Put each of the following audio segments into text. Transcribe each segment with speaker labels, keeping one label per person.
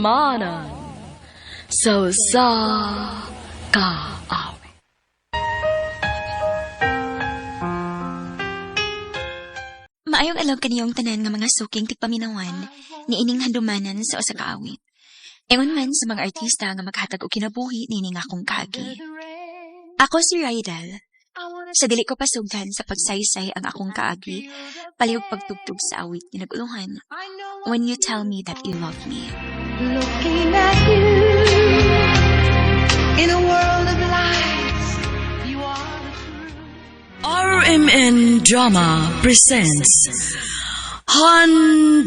Speaker 1: Handumanan sa usa ka awit.
Speaker 2: Maayong alog kaniyong tanan nga mga suking tigpaminawan niining handumanan sa usa ka awit. Ingon man sa mga artista nga maghatag og kinabuhi niining akong kaagi. Ako si Rydel. Sa dili ko pasugdan sa pagsaysay ang akong kaagi, palihog pagtugtog sa awit nga nag-uluhan, When You Tell Me That You Love Me.
Speaker 3: Looking at you in a world of lies, you are the truth.
Speaker 1: RMN Drama presents Handumanan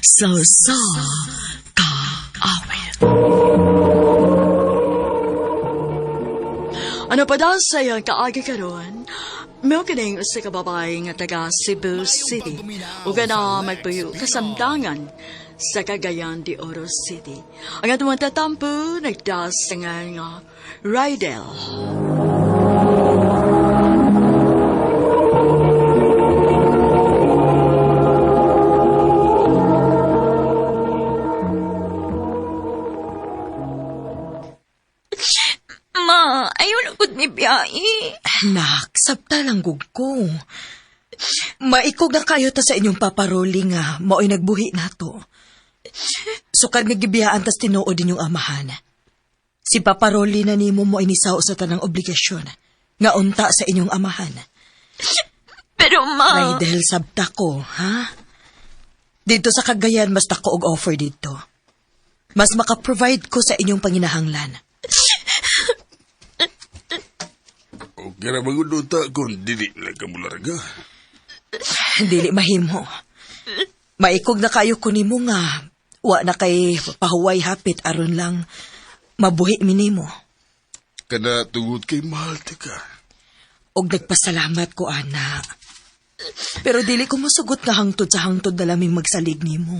Speaker 1: sa usa ka awit. Ano pa daw sa iyang kaagi karon? Mao kining usa ka babae nga taga Cebu City ug na magpuyo kasamtangan sa Cagayan de Oro City. Ang atong tatampo nagtaas sa nga Rydel.
Speaker 2: Ma, ayaw na gud mi biyahe.
Speaker 4: Anak, sabta lang gug ko. Maikog na kayo ta sa inyong paparoli nga mao'y nagbuhi nato. Sukad nga gibiyaan tas tinuod inyong amahan. Si paparoli na nimo mo inisao sa tanang obligasyon nga unta sa inyong amahan.
Speaker 2: Pero ma...
Speaker 4: Rydel, sabta ko, ha? Dito sa Cagayan, mas dako og offer dito. Mas maka-provide ko sa inyong panginahanglan.
Speaker 5: Okay ra ba gud ta kung dili na ka mularga?
Speaker 4: Dili mahimo. Maikog na kayo ko nimo nga wa na kay pahuway hapit aron lang mabuhi mi nimo.
Speaker 5: Kada tungod kay mahal ti ka.
Speaker 4: Og nagpasalamat ko, ana. Pero dili ko mosugot nga hangtod sa hangtod na laming magsalig nimo.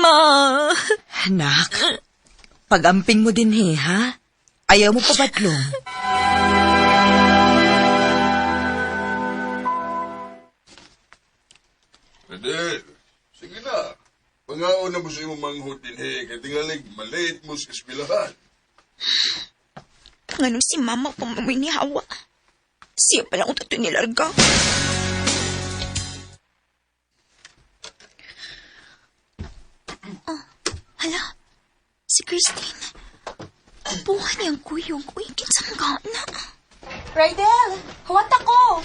Speaker 2: Ma...
Speaker 4: Anak, pag-amping mo din he, ha? Ayaw mo pabatlong.
Speaker 5: Rydel, sige na. Pangaon na mo sa imong manghod din he, kay tingalig malate mo sa eskwelahan.
Speaker 2: Ngano si mama pa mo ni Hawa? Siya pala ang tato nilarga. Oh, hala. Si Christine. Buhan niyang kuyog. Uy, kinsa mga na.
Speaker 6: Rydel, huwat ako.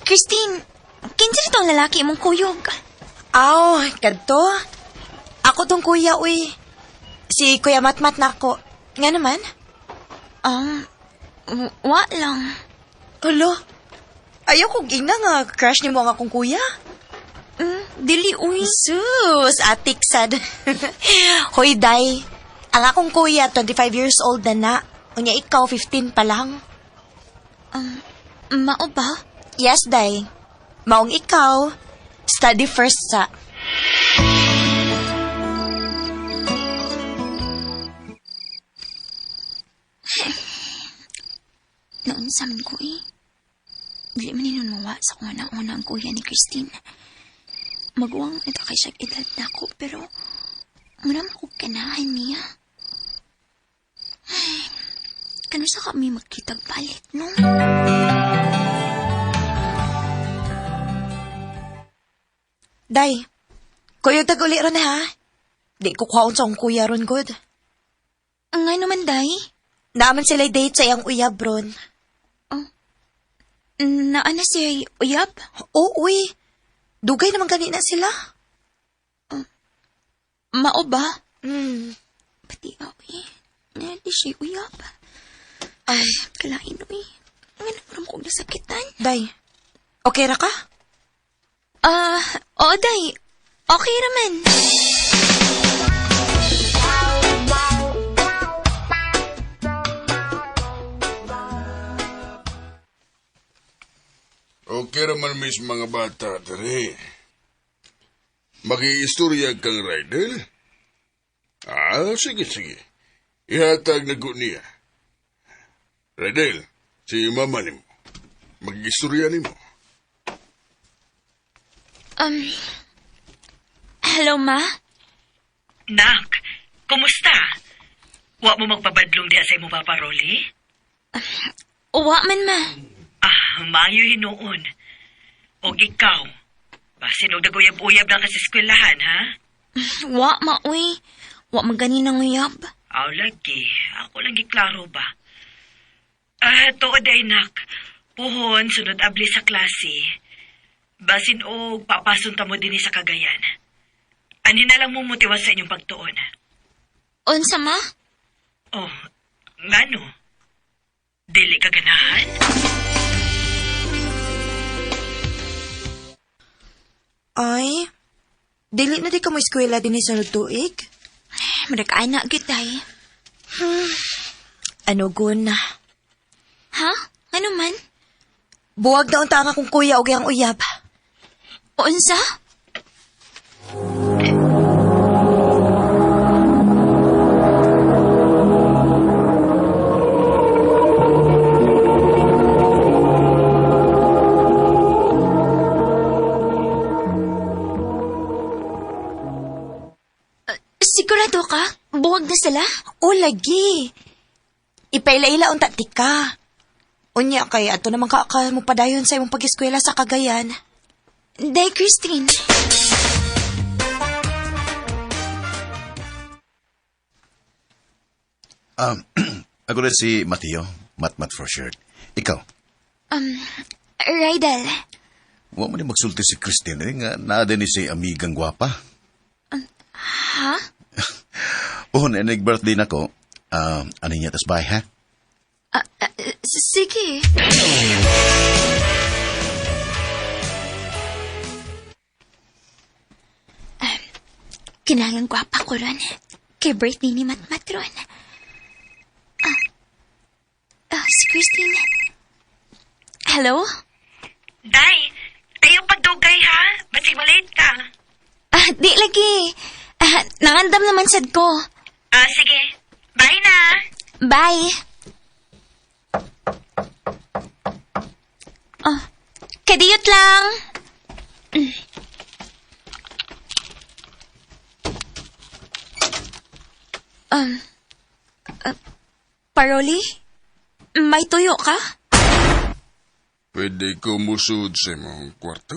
Speaker 2: Christine, kinsa na tong lalaki imong kuyog?
Speaker 6: Aw, kadto. Ako tong kuya, uy. Si Kuya Matmat na ako. Nga naman?
Speaker 2: Wa lang.
Speaker 6: Hulo, ayaw kong ina nga crush ni mo ang akong kuya.
Speaker 2: Dili, uy.
Speaker 6: Sus, atik sad. Hoy, day. Ang akong kuya, 25 years old na na. Unya ikaw, 15 pa lang.
Speaker 2: Mao ba?
Speaker 6: Yes, day. Maong ikaw, study first sa.
Speaker 2: Noon sa amin ko eh. Dili man ninon mawa sa kung una ang kuya ni Christine. Maguwang ito kay siya edad na ako, pero muna makugkanahan niya. Ay, kano sa kami magkita balik, no?
Speaker 6: Day, kuya tag-uli ron ha. Di ko kuhaon sa akong kuya ron, good.
Speaker 2: Nga naman, Day.
Speaker 6: Naaman sila date sa iyang uyab ron.
Speaker 2: Oh. Naana siya uyab?
Speaker 6: Oo, uy. Dugay naman kanina sila.
Speaker 2: Mao ba?
Speaker 6: Mm.
Speaker 2: Pati awi. Nadi siya uyab. Ay, kalain, uy. Nga naman kong nasakitan.
Speaker 6: Day, okay ra ka?
Speaker 2: Oo, Day. Okay raman.
Speaker 5: Okay raman mis mga bata dere. Makiistorya kang Rydel? Ah, sige, sige. Ihatag na ko niya. Rydel, si mama nimo. Mag-istorya nimo.
Speaker 2: Hello, ma?
Speaker 4: Nak, kumusta? Wa mo magpabadlong diha sa imong Papa Rolly?
Speaker 2: Wa man, ma.
Speaker 4: Ah, maayo hinuon. Og ikaw, basin og naguyab-uyab na ka sa eskwelahan, ha?
Speaker 2: Wa, ma, uy. Wa man gani nang uyab.
Speaker 4: Aw, lagi. Ako lang giklaro ba? Ah, tuod ay, nak. Puhon, sunod abli sa klase. Basin og papasunta mo dinhi sa Cagayan. Ani na lang mo motiwas sa inyong pagtuon.
Speaker 2: Unsa, ma?
Speaker 4: Oh, ngano? Dili ka ganahan?
Speaker 6: Ay, dili na di ka mo eskwela din sa tuig?
Speaker 2: Murag-ana gyud tay.
Speaker 6: Ano gun?
Speaker 2: Ha? Ano man?
Speaker 6: Buwag na unta ang akong kuya og iyang uyab.
Speaker 2: Unsa? Sigurado ka? Buwag na sila?
Speaker 6: O lagi. Ipaila-ila unta tika. Unya kay ato naman ka, ka mo padayon sa imong pag-eskwela sa Cagayan.
Speaker 2: Day, Christine.
Speaker 7: Ako na si Mateo, Matmat for short. Ikaw,
Speaker 2: Rydal.
Speaker 7: wa mo ni magsulti si Christine eh, nga naa din ni si amigang gwapa.
Speaker 2: Ha?
Speaker 7: Oh, na nag-birthday na ko. Ano niya tas bahay, ha?
Speaker 2: Sige. Kinahanglan gwapa ko ron. Kay birthday ni Matmat ron. Si Christine. Hello?
Speaker 4: Day, ayaw pagdugay ha. Basig malate ka.
Speaker 2: Di lagi. Nangandam naman sad ko.
Speaker 4: Sige. Bye na.
Speaker 2: Bye. Oh, kadiyot lang. Paroli? May tuyo ka?
Speaker 5: Pwede ko musud sa imong kwarto?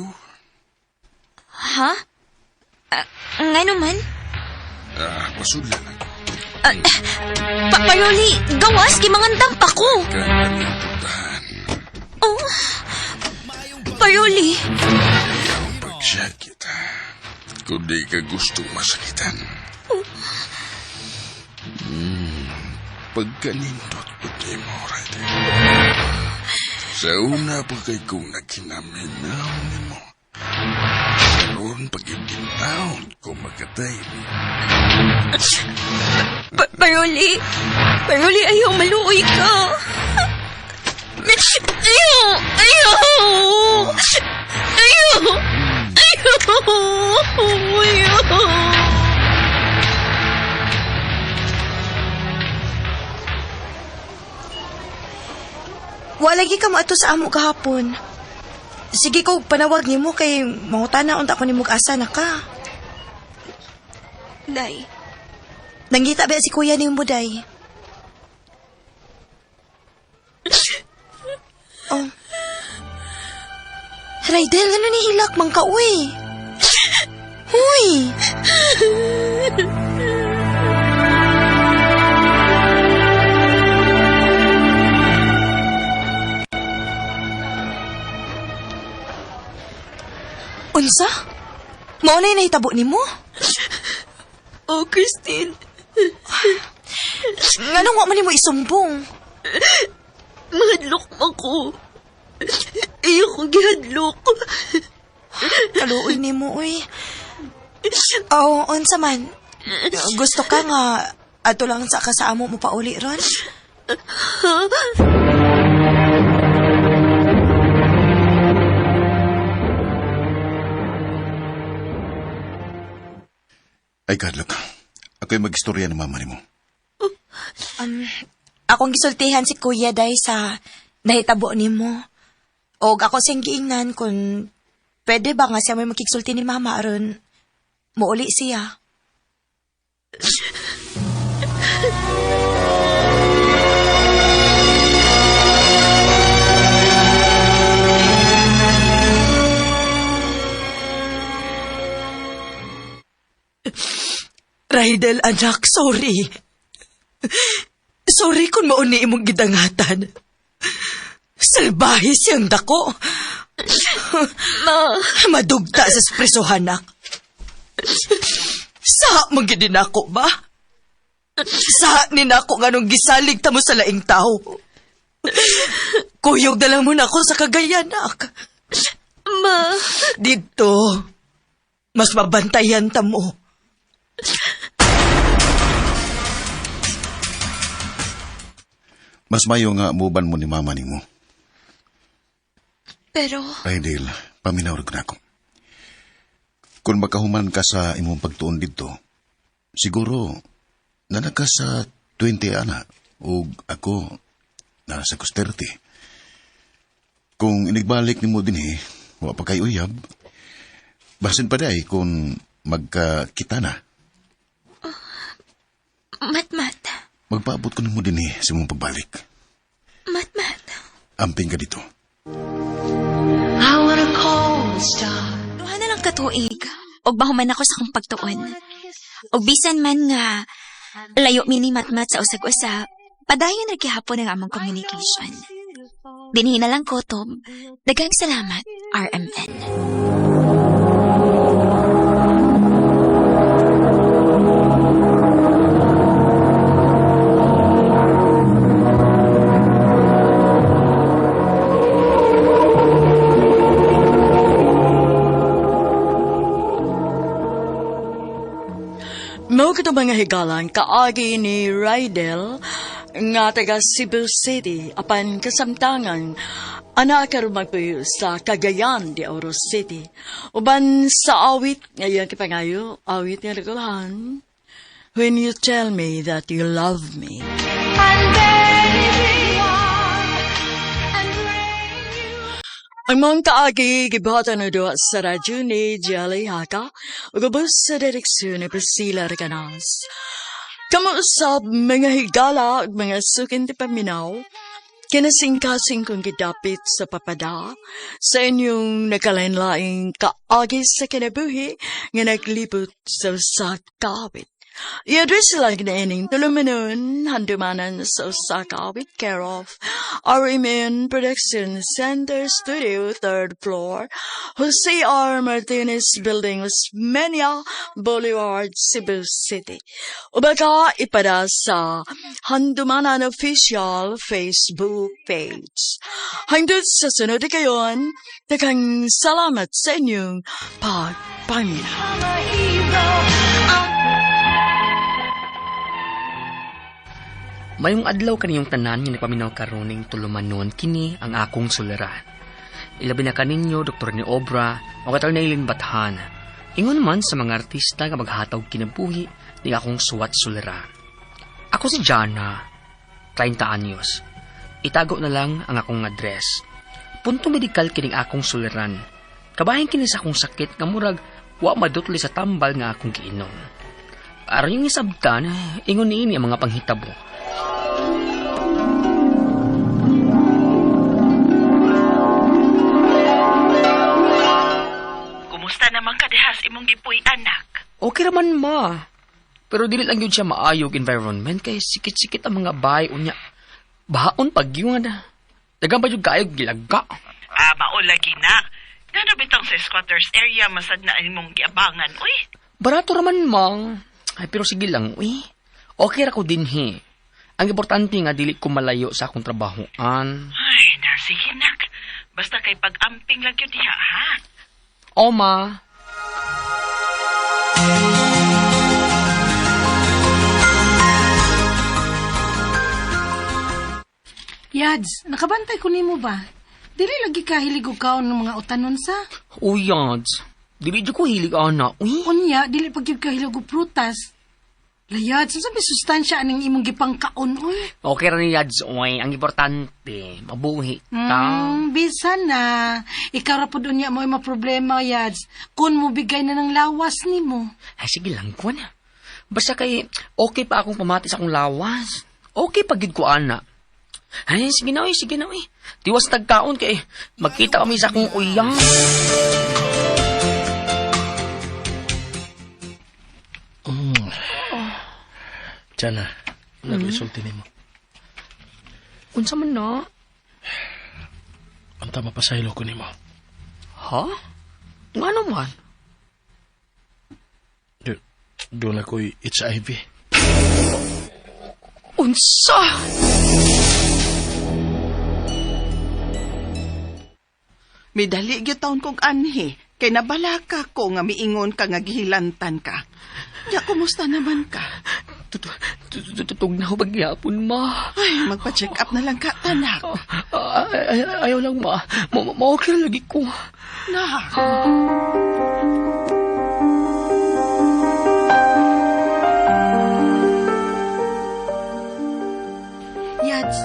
Speaker 2: Ha? Ngano man?
Speaker 5: Pasudlan ako.
Speaker 2: Paroli, gawas, kimangandam pa ko.
Speaker 5: Kaya.
Speaker 2: Oh, Paroli.
Speaker 5: Ayaw pagsakit. Kung di ka gusto masakitan. Pagkanindot ko di mo, Ryder. Sa una pa kay kong nagkinaminaw ni mo. Karon pag-ibintaon ko makatay ni.
Speaker 2: Paroli, Paroli, ayaw, maluoy ka. Ayaw, ayaw, ayaw, ayaw, ayaw.
Speaker 6: Wa lagi ka mo ato sa amo kahapon. Sige ko panawag nimo kay mangutana unta ko nimo asa na ka.
Speaker 2: Day,
Speaker 6: Nangita ba si kuya nimo day? Oh. Raidel, ano ni hilak man ka, uy? Uy! Unsa? Mao na nahitabo nimo?
Speaker 2: Oh, Christine.
Speaker 6: Nganong wa man nimo isumbong?
Speaker 2: Mahadlok man ko. Iyo kong gihadlok.
Speaker 6: Kaluoy nimo, uy. Oh, unsa man? Gusto ka nga ato lang sa kasamo mo pauli ron?
Speaker 7: Ay, kadlok. Ako'y mag-istorya ng mama nimo.
Speaker 6: Akong gisultihan si Kuya Day sa nahitabo nimo. Og ako siyang giingnan kung Pwede ba nga siya may makigsulti ni mama aron muuli siya?
Speaker 4: Raidel, anak, sorry. Sorry kung mauni imong gidangatan. Salbahe siyang dako.
Speaker 2: Ma,
Speaker 4: Madugta sa espresso, anak. Sa magidin ako ba? Sa ni nako nga nung gisalig ta mo sa laing tao. Kuyog na lang mo na ako sa Cagayan, anak.
Speaker 2: ma.
Speaker 4: Dito, mas mabantayan ta mo.
Speaker 7: Mas mayo nga muban mo ni mama nimo.
Speaker 2: Pero,
Speaker 7: Raidel, paminaw ra na ako. Kung makahuman ka sa imong pagtuon didto, siguro nana ka sa 20 ana ug ako nara sa kus 30. Kung inigbalik nimo dinhi, wa pa kay uyab. Basin pa day kung magkakita na.
Speaker 2: matmat.
Speaker 7: Magpaabot ko nimo dinhi sa imong pagbalik.
Speaker 2: Matmat.
Speaker 7: Amping ka dito.
Speaker 3: I wanna call the stars.
Speaker 2: Duha na lang katuig. Og mahuman ako sa akong pagtuon. Og bisan man nga layo mi ni Matmat sa usag-usa, padayon ra gihapon ang among communication. Dinhi na lang ko, Tom. Daghang salamat, RMN.
Speaker 1: Mao kato mga higalan kaagi ni Rydel nga taga Cebu City apan kasamtangan ana karon magpuyo sa Cagayan de Oro City. Uban sa awit nga iyang kipangayo, awit nga nagulahan. When you tell me that you love me.
Speaker 3: And baby, and bring you
Speaker 1: Ang mga kaagi gibuhatan na duha sa radyo ni Jelly Haka ug ubos sa direksyon ni Priscilla Recanas. Kamo usab mga higala ug mga sukin ti paminaw, kinasingkasing kong gidapit sa papada sa inyong nakalain-laing kaagi sa kinabuhi nga naglibot sa usa ka awit. I-address lang na ining tulumanon, handumanan sa usa ka awit, care of RMN Production Center Studio, 3rd floor, Jose R. Martinez Building, Osmeña Boulevard, Cebu City. O baka ipada sa Handumanan Official Facebook page. Hangtod sa sunod na kayon, daghang salamat sa inyong pagpaminaw.
Speaker 3: a hero.
Speaker 8: Mayong adlaw kaniyong tanan nga nagpaminaw karon ning tulumanon kini ang akong suliran. Ilabi na kaninyo Dr. ni Obra o katal na Eileen Bathan. Ingon man sa mga artista nga maghatag kinabuhi ni akong suwat suliran. Ako si Jana, 30 anyos. Itago na lang ang akong address. Punto medikal kining akong suliran. Kabahin kini sa akong sakit nga murag wa madutli sa tambal nga akong giinom. Aron yung isabtan, ingon niini ang mga panghitabo.
Speaker 9: Kumusta naman ka dihas imong gipuy anak?
Speaker 8: Okay raman ma. Pero dili lang yun siya maayog environment kay sikit-sikit ang mga bahay unya. Baon pag yun. Dagan pa yung kaayog gilaga.
Speaker 9: Ah, mao lagi na. Ngano bitang sa squatters area masad na imong giabangan, uy?
Speaker 8: Barato raman ma. Ay, pero sige lang, uy. Okay ra ko dinhi. Ang importante nga dili ko malayo sa akong trabahoan.
Speaker 9: Ay, na sige nak. Basta kay pag-amping lang yun diha, ha?
Speaker 8: O ma.
Speaker 10: Yads, nakabantay ko nimo ba? Dili lagi ka hilig og kaon ng mga utanon sa.
Speaker 8: Uy, yads. Dili jud ko hilig ana. Uy.
Speaker 10: Unya, dili pa gyud ka hilig og prutas. Layad, sa may sustansya aning imong gipangkaon, oy.
Speaker 8: Okay ra ni Yads, oy. Ang importante, mabuhi ta.
Speaker 10: Bisan na. Ikaw ra pud unya mo maproblema, Yads. Kun mo bigay na ng lawas nimo.
Speaker 8: Ay, sige lang, kuan. Basta kay, okay pa akong pamati sa akong lawas. Okay pa gid ko, ana. Ay, sige na, oy, sige na, oy. Tiwas tagkaon kay, magkita kami sa akong uyang.
Speaker 11: Tiyan na, nag-isulti nimo.
Speaker 8: Unsa man na?
Speaker 11: Ang tama pa sa ilo ko nimo.
Speaker 8: Ha? Ngano man?
Speaker 11: Doon ako'y HIV.
Speaker 8: Unsa?
Speaker 9: Midali gyud taon kog anhi kay nabalaka ko nga miingon ka nga gihilantan ka. Ya, kumusta naman ka?
Speaker 8: Tutugnaw pagyapon, ma.
Speaker 9: Ay, magpa-check up na lang ka, tanak.
Speaker 8: Ayaw lang, ma. Ma-okay lagi ko.
Speaker 9: Nak.
Speaker 10: Yads,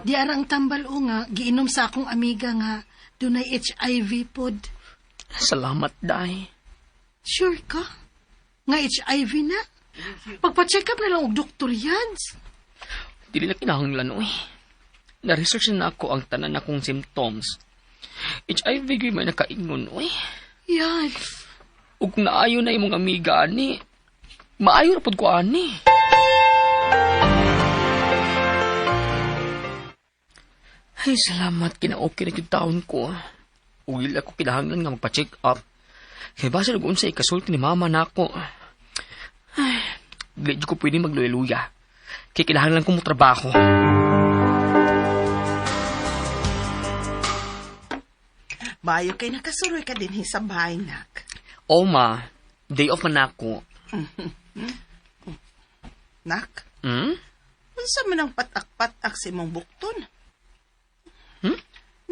Speaker 10: di ara ang tambal o nga, giinom sa akong amiga nga, dunay HIV pod.
Speaker 8: Salamat, day.
Speaker 10: Sure ka? Nga HIV na? Pagpa-check up na lang og doktor, Yads.
Speaker 8: Dili na kinahanglan, oy. Na-research na ako ang tanan akong symptoms. HIV gyud may nakaingon, oy.
Speaker 10: Yads.
Speaker 8: Ug kung naayo na imong amiga ani, maayo ra pud ko ani. Ay, salamat kina-okay na gyud taon ko. Ug dili ako kinahanglan nga magpa-check up. Kay base og unsa ikasulti ni mama nako. Ay, dili jud ko pwede magluya-luya. Kay kinahanglan ko mo trabaho.
Speaker 9: Bayo kay nakasuroy ka din sa bahay, nak.
Speaker 8: O ma, day off man ako.
Speaker 9: Nak?
Speaker 8: Hmm?
Speaker 9: Unsa man ang patak-patak sa imong bukton?
Speaker 8: Hmm?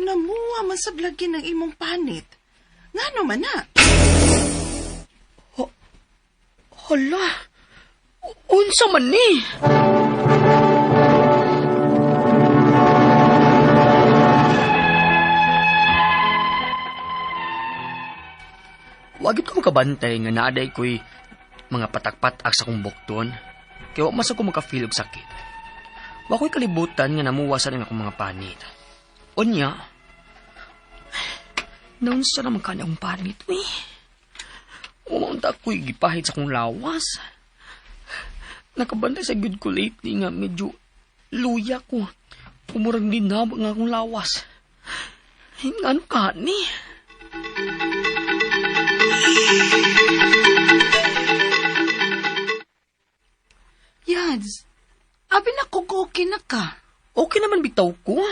Speaker 9: Namuha man sa blagin ng imong panit. Ngano man na?
Speaker 8: Hala! Unsa man ni? Wagit ko makabantay nga naaday ko'y mga patak-patak sa akong bukton. Kaya wa mas ako makafeel og sakit. Wa ko'y kalibutan nga namuwasan ang akong mga panit. Unya, naunsa naman ka na akong panit, uy. Umaunta ako'y gipahid sa akong lawas. Nakabantay sa good ko lately nga medyo luya ko. Umurang dinab nga akong lawas. Ay, ano ka ni?
Speaker 10: Yads, abi na ko okay na ka.
Speaker 8: Okay naman bitaw ko.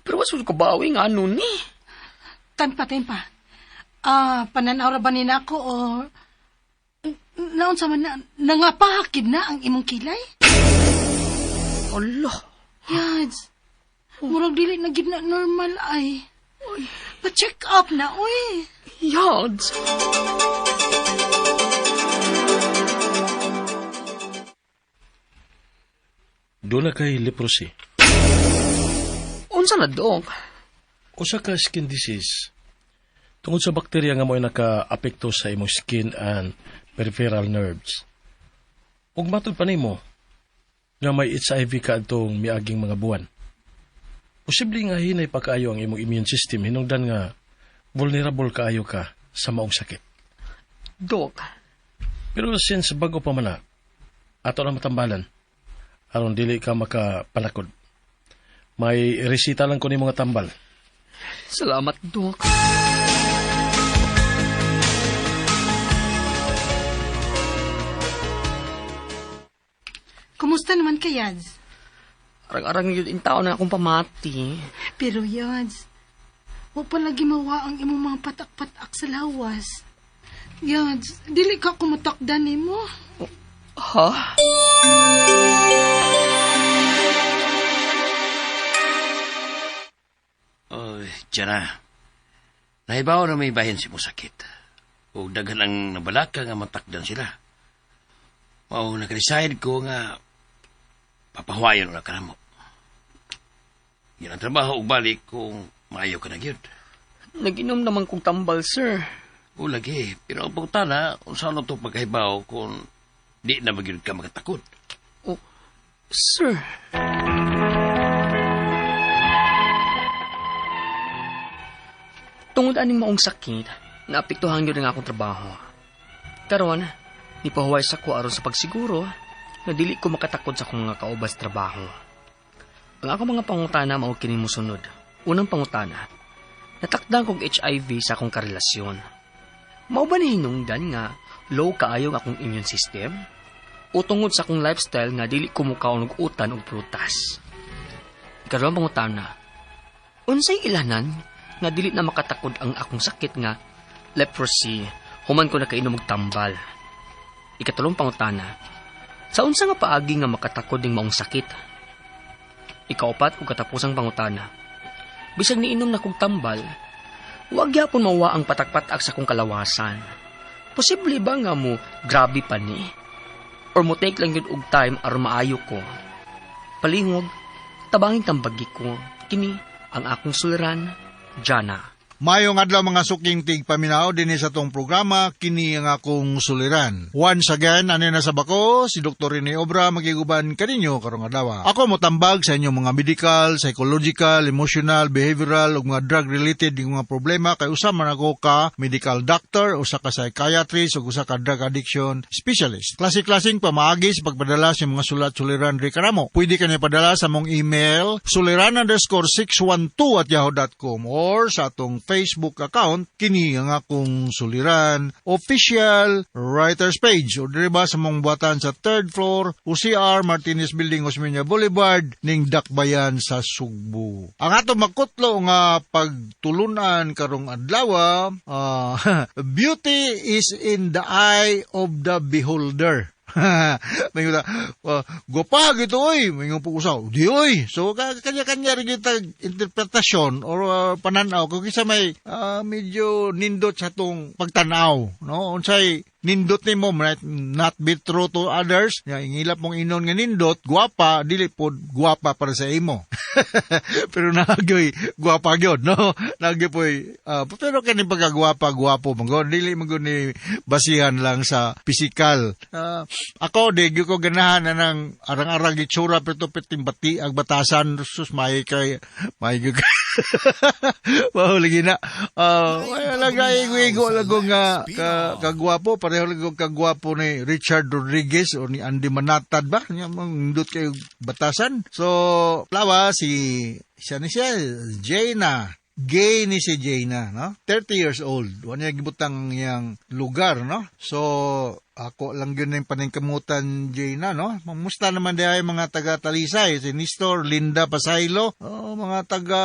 Speaker 8: Pero wala ko kabawi nga ano ni.
Speaker 10: Tempa, tempa. Pananaw ra ba ni nako o naunsa man na, nangapahakid na ang imong kilay?
Speaker 8: Allah.
Speaker 10: Yads, murag dili na gid na normal ay. Pa-check up na, oy.
Speaker 8: Yads.
Speaker 11: Doon na kay leprosy.
Speaker 8: Unsa na, Dok?
Speaker 11: Usa ka skin disease. Tungod sa bakterya nga mo'y naka-apekto sa imong skin and peripheral nerves. Ug matud pa nimo nga may HIV ka adtong miaging mga buwan. Posible nga hinay pa kaayo ang imong immune system hinungdan nga vulnerable kaayo ka sa maong sakit.
Speaker 8: Dok.
Speaker 11: Pero since bago pa man na, ato na matambalan aron dili ka makapanakod. May resita lang ko ni mga tambal.
Speaker 8: Salamat, Dok.
Speaker 10: Kumusta naman ka, Yads?
Speaker 8: Arang-arang yun in tao na akong pamati.
Speaker 10: Pero, Yads, wa pa lagi mawa ang imong mga patak-patak sa lawas. Yads, dili ka kumatakdan nimo.
Speaker 8: Ha?
Speaker 12: Oy, Tiana. Nahibaw na may bahin si mo sakit. O daghan ang nabalaka nga matakdan sila. Mao nag-decide ko nga papahuwayon na ka namo. Yan ang trabaho ug balik kung maayo ka na gyud.
Speaker 8: Nag-inom naman kong tambal, sir.
Speaker 12: O lagi, pero ang pangutana, unsa na to pagkahibaw kung di na magyud ka makatakod.
Speaker 8: Oh, sir. Tungod aning maong sakit, naapektuhan gyud ang akong trabaho. Karon, nipahuway sa ko aron sa pagsiguro na dili ko makatakod sa akong mga kaubas trabaho. Ang akong mga pangutana mao kini mosunod. Unang pangutana, natakdan kog HIV sa akong karelasyon. Mao ba ni hinungdan nga low kaayo ang akong immune system? O tungod sa akong lifestyle nga dili ko mukaon og utan og prutas? Ikaduhang pangutana, unsay ilanan nga dili na makatakod ang akong sakit nga leprosy human ko nakainom og tambal? Ikatulong pangutana, sa unsa nga paagi nga makatakod ning maong sakit? Ikaupat ug katapusang pangutana, bisag niinom na kog tambal, wag gyapon mawa ang patak-patak sa akong kalawasan. Posible ba nga mo grabe pa ni? Or mo take lang yun og time aron maayo ko? Palihog, tabangin tambagi ko. Kini ang akong suliran, Jana.
Speaker 13: Mayong adlaw mga suking tigpaminaw dinhi sa tong programa kini ang akong suliran. Once again, ani na sa bako si Dr. Rene Obra magiguban kaninyo karong adlaw. Ako motambag sa inyong mga medical, psychological, emotional, behavioral ug mga drug related nga mga problema kay usa man ako ka medical doctor, usa ka psychiatrist ug usa ka drug addiction specialist. Klase-klaseng pamaagi sa pagpadala sa mga sulat suliran diri kanamo. Pwede kaniyo padala sa mong email suliran_612@yahoo.com or sa atong Facebook account kini ang akong suliran official writers page o diri ba sa mong buhatan sa third floor UCR Martinez Building, Osmeña Boulevard ning Dakbayan sa Sugbo. Ang ato makutlo nga pagtulunan karong adlaw, beauty is in the eye of the beholder. May nga, gwapa gito oy, may nga po usaw. Di oy. So kanya-kanya rin kita interpretasyon or pananaw kung kinsa may medyo nindot sa tong pagtanaw, no? Unsay nindot nimo might not be true to others. Ya ingilap mong inon nga nindot, gwapa dili pod gwapa para sa imo. Pero nagyoy gwapa gyud, no? Nagyoy poy pero kani pagkagwapa gwapo man gud, dili man gud ni basihan lang sa pisikal. Ako di gyud ko ganahan na ng arang-arang itsura pero piting bati ang batasan sus may kay may gyud. Mao lagi na. Wala ka igo-igo lang ko nga kagwapo, pareho lang ko kagwapo ni Richard Rodriguez o ni Andy Manatad ba? Nya mangindot kayo batasan. So, lawa si siya ni siya, Jaina. Gay ni si Jaina, no? 30 years old. Wala niya gibutang iyang lugar, no? So, ako lang yun yung paningkamutan, Jaina, no? Mamusta naman di ay mga taga-Talisay, si Nestor, Linda Pasaylo, oh, mga taga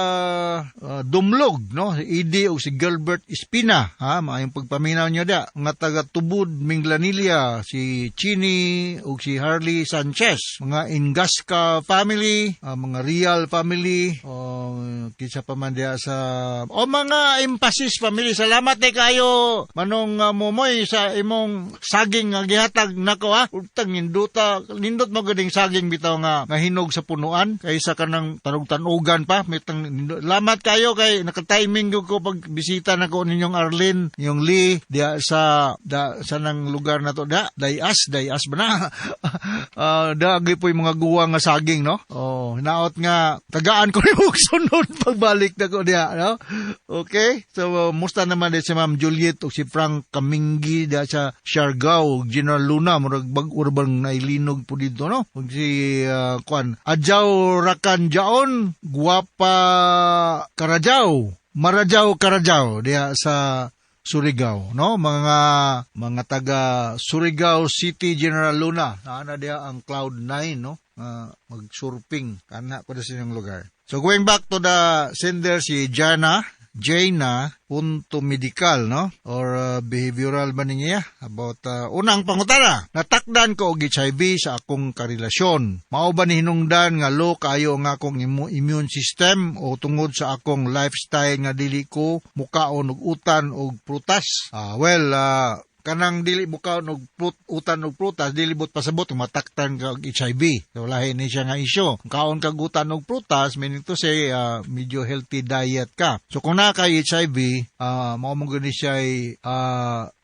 Speaker 13: Dumlog, no? Si Edie o si Gilbert Espina, ha? Maayong pagpaminaw niyo da. Mga taga-Tubod, Minglanilla, si Chini o si Harley Sanchez, mga Ingasca family, mga Real family, o kinsa pa man diya sa o mga Emphasis family. Salamat ni kayo manong Momoy sa imong saging nga gihatag nako, ha. Utang ninduta, nindot mo gading saging bitaw nga hinog sa punuan kaysa kanang tanog-tanugan pa. Mitang lamat kayo kay naka-timing gyud ko pag bisita nako ninyong Arlene, yung Lee diya sa da, sa nang lugar na to da, Dayas, Dayas ba na? Da gyud po'y mga guwa nga saging, no? Oh, hinaot nga tagaan ko ni og sunod pagbalik nako diya, no? Okay? So musta naman di si Ma'am Juliet o si Frank Kaminggi diya sa Siargao, General Luna, murag bag-o bang nailinog po dito, no? Ug si kuan, Adjaw Rakan Jaon, Guwapa Karajaw, Marajaw Karajaw diya sa Surigao, no? Mga taga Surigao City, General Luna, naana diya ang Cloud 9, no? Mag-surfing kana ko sa inyong lugar. So going back to the sender, si Jana, Jaina punto medical, no? Or behavioral ba niya? About unang pangutana, natakdan ko og HIV sa akong karelasyon. Mao ba ni hinungdan nga low kayo ang akong immune system o tungod sa akong lifestyle nga dili ko mukaon og utan og prutas? Well, Kanang dili mukaon og fruit, utan og prutas, dili bot pasabot mataktan ka og HIV. So lahi ni siya nga isyu. Kung kaon kag utan og prutas, meaning to say medyo healthy diet ka. So kung naa kay HIV, mao mo gani siya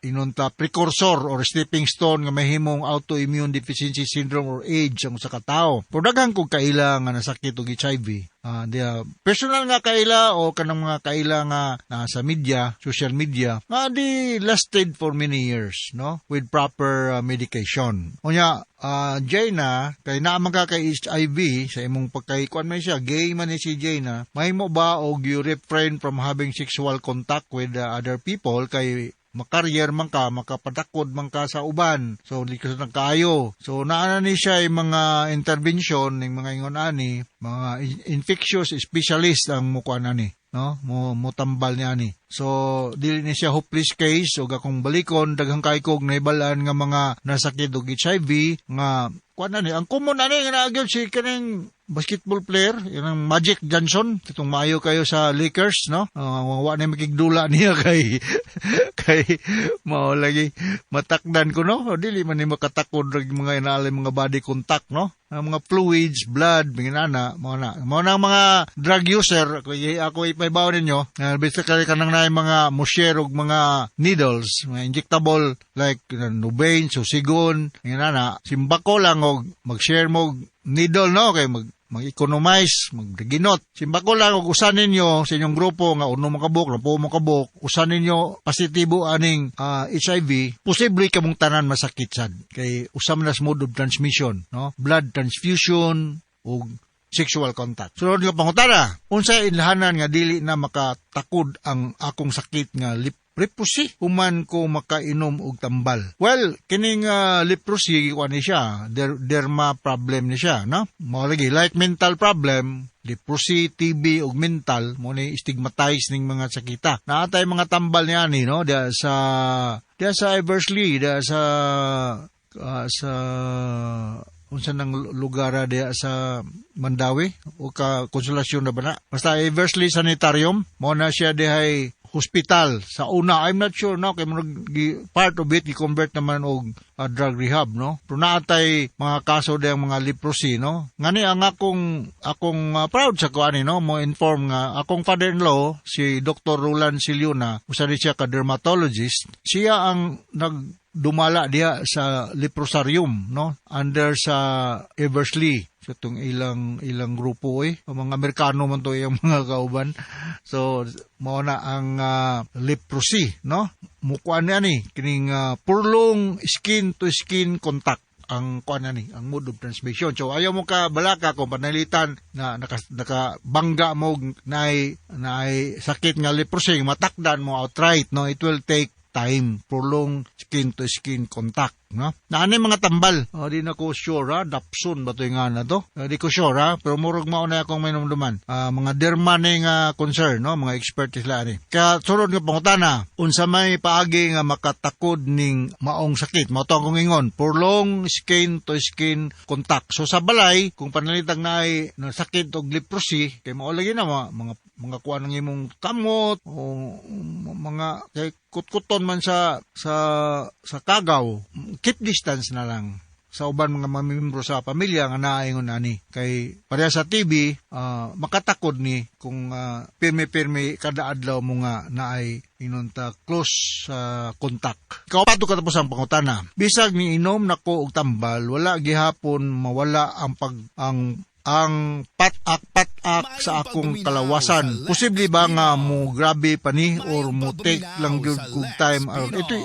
Speaker 13: inunta precursor or stepping stone nga mahimong autoimmune deficiency syndrome or AIDS ang usa ka tawo. Pero daghan kog kaila nga nasakit og HIV. Diya, personal nga kaila o kanang mga kaila nga nasa media, social media, nga di lasted for many years, no? With proper medication. Unya, Jaina, kay naa man ka kay HIV sa imong pagkay kuan man siya, gay man ni si Jaina, mahimo ba og you refrain from having sexual contact with other people kay makarrier man ka, makapadakod man ka sa uban? So, di ka sa kaayo. So, naana ni siya yung mga intervention, yung mga ingon ani, mga infectious specialist ang mukuan ani, no? Mo motambal niya ani. So, dili ni siya hopeless case ug akong balikon, daghang kay kog nahibalaan nga mga nasakit og HIV nga kuan ani. Ang common ani nga naa gyud si kaning basketball player, yun ang Magic Johnson, itong maayo kayo sa Lakers, no? Wa na makigdula niya kay mao lagi matakdan ko, no? O, dili man ni makatakod og mga inaalay mga body contact, no? Ang mga fluids, blood, mga nana, mao na. Mao na ang mga drug user, ako ipahibaw ninyo, basically kanang na mga mo-share og mga needles, mga injectable like Nubain, Susigon, mga nana, simbako lang og mag-share mo og needle, no? Kay mag-economize, magginot. Simbako lang og usa ninyo sa inyong grupo nga 6 mo kabuk, 10 mo kabuk, usa ninyo positibo aning HIV, posible kamong tanan masakit sad. Kay usa man nas mode of transmission, no? Blood transfusion ug sexual contact. Sunod nga pangutana, unsay ilhanan nga dili na makatakod ang akong sakit nga leprosy human ko makainom og tambal? Well, kining leprosy, kuan ni siya, derma problem ni siya, no? Mao lagi like mental problem, leprosy, TB ug mental mo ni stigmatize ning mga sakita. Naa tay mga tambal niya ni, no, diya sa Eversley, diya sa unsa nang lugar diya sa Mandaue o ka Konsolasyon na ba na? Basta Eversley Sanitarium, mo na siya dihay hospital sa una. I'm not sure, no, kay murag part of it gi-convert naman og drug rehab, no? Pero naatay mga kaso diyang mga leprosy, no? Ngani ang akong proud sa ko ani, no, mo inform nga akong father-in-law si Dr. Roland Siliuna, usa ni siya ka dermatologist. Siya ang nag dumala diha sa leprosarium, no, under sa Eversley, sa itong ilang ilang grupo eh. Ang mga Amerikano man to yung mga kauban. So mao na ang leprosy, no? Mukuan niya ni kining prolong skin to skin contact ang kuan ni ang mode of transmission. So ayaw mo ka balaka kung panalitan na nakabangga mo naay sakit nga leprosy, matakdan mo outright, no? It will take time, prolong skin to skin contact, no? Naani mga tambal. Oh, di na ko sure ha, Dapson ba to yung nga na to? Di ko sure ha, pero murag mao na akong mainumduman. Mga derma ni nga concern, no? Mga expert sila ani. Kaya sunod nga pangutana, unsa may paagi nga makatakod ning maong sakit? Mao to akong ingon, prolong skin to skin contact. So sa balay, kung panalitang naay nasakit og leprosy, kay mao lagi na mga kuan ng imong kamot o mga kay kutkuton man sa kagaw, keep distance na lang sa uban mga mamimembro sa pamilya nga naingon ani kay pareha sa TB, makatakod ni kung pirmi-pirmi kada adlaw mo nga naay inunta close sa contact. Kaupat katapos ang pangutana. Bisag ni inom nako og tambal, wala gihapon mawala ang pag ang patak-patak sa akong kalawasan. Posible ba nga mo grabe pa ni or mo take lang gyud kog time?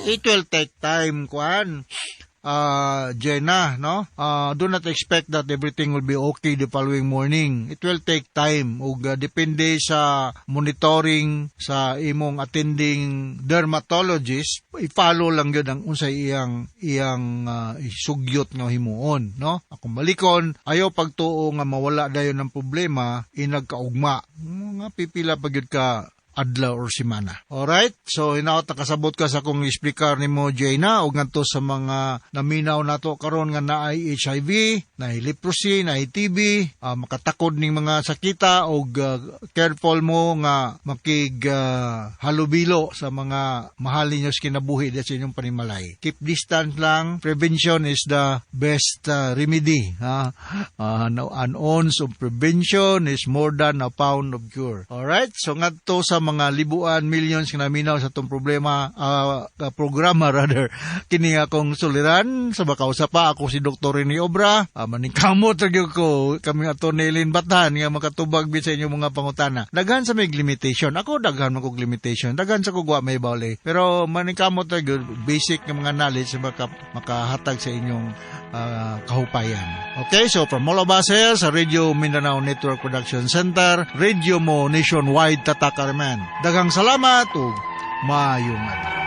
Speaker 13: It will take time, kuan. Jenna, no? Do not expect that everything will be okay the following morning. It will take time ug depende sa monitoring sa imong attending dermatologist, i-follow lang gyud ang unsay iyang iyang isugyot nga himuon, no? Akong balikon, ayaw pagtuo nga mawala dayon ng problema inagkaugma. Mga pipila pa gyud ka. adlaw or semana. Alright? So hinaot nakasabot ka sa akong explicar nimo, Jaina, ug ngadto sa mga naminaw nato karon nga naay HIV, naay leprosy, naay TB, makatakod ning mga sakita og careful mo nga makig halubilo sa mga mahal ninyo sa kinabuhi diya sa inyong panimalay. Keep distance lang. Prevention is the best remedy. Ha? No, an ounce of prevention is more than a pound of cure. Alright? So ngadto sa mga libuan, millions nga naminaw sa atong problema, programa rather, kini akong suliran sa makausa pa ako si Dr. Rene Obra. Maningkamot ra gyud ko kami ato ni Eileen Batan nga makatubag bit sa inyong mga pangutana. Daghan sa may limitation. Ako daghan man kog limitation. Daghan sa kog wa may bali. Pero maningkamot ra gyud basic nga mga knowledge sa makahatag sa inyong kahupayan. Okay, so from all of us here sa Radio Mindanao Network Production Center, Radio Mo Nationwide Tatakaraman. Daghang salamat ug maayong adlaw.